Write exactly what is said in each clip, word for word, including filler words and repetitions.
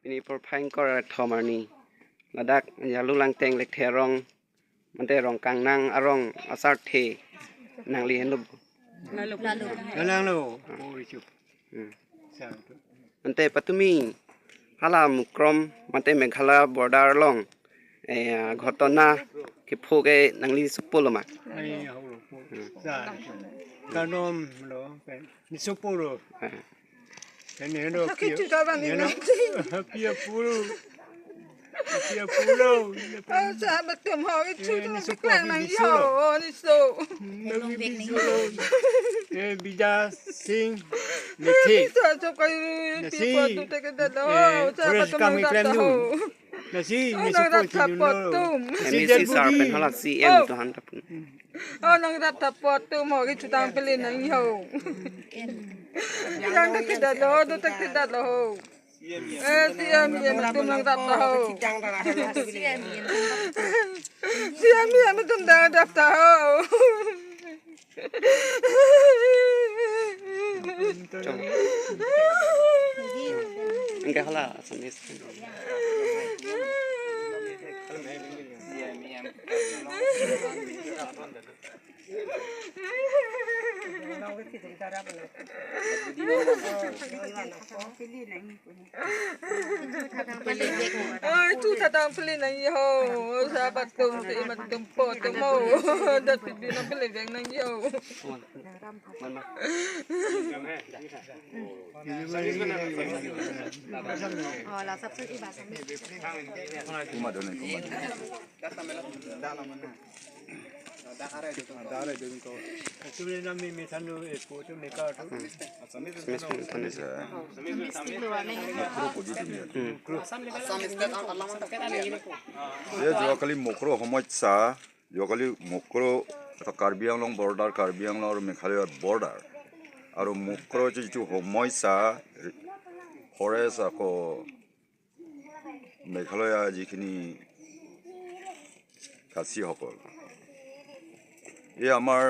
Pini porphai ingkoi ra thom arni ladak Jalu Langteng Lekthe arong, mate Rongkangnang arong asarthe nangli henlo. Nanglo. Oh, ichu. Hmm. Sa tu. Mate patumi hala Mukrom mate Meghalaya border along, eh, ghotona kepho ke nangli sopolo ma? Ai, hau lo po. Hmm. Sa. Kanom lo, pen. Ni sopolo. Ah. Pen ni heno. Sakit pia, juga bang ni heno, nanti. Pia pulo. Pia pulo. Oh, sahabat tum ho, itu. Eh, tu ni nanti sopolo, klan nang ni yo, solo. Oh, ni so. Nang ni solo. Eh, Bija Singh, Lekthe. Bisa so kayu, nasi, pia pulo tu teke dada, eh, oh, sahabat forest tum kami nang klan dada, dun. Oh. Nasi, oh, ni nang sopolo rap si dun lo. Tum. Nasi, M E C dead sir body. Pen hala C M, oh, to han ta pun. Oh, nang rap ta pot tu mo ki chutang pele nang yo. Yang tak tidak lo, tu tak tidak lo. Eh, C M, C M tu nang rap ta ho. C M, C M tu nang rap ta ho. Chong. Enggak hala, Assamese. Ai, tu ta dang pele nang yo, sahabat tum, si mat tum po tum mo. Dat pi bi nang pele vek nang yo. Kuma dun, kuma dun. Actually, nami mi thanu, eh, po tu meka tu. Assamese mi thanu. Mokro pudi dunia. Hmm. Ye jo kali Mokro homoi sa, jo kali Mokro ta Karbi Anglong border, Karbi Anglong aru Meghalaya border. Aru Mokro chu chu homoi sa, forest ako Meghalaya jikhini Khasi সকল। এই আমাৰ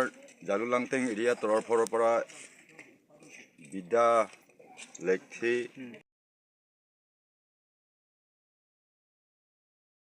জালুক লাংটেং এৰিয়া তৰফৰ পৰা বিদ্যা লেকথি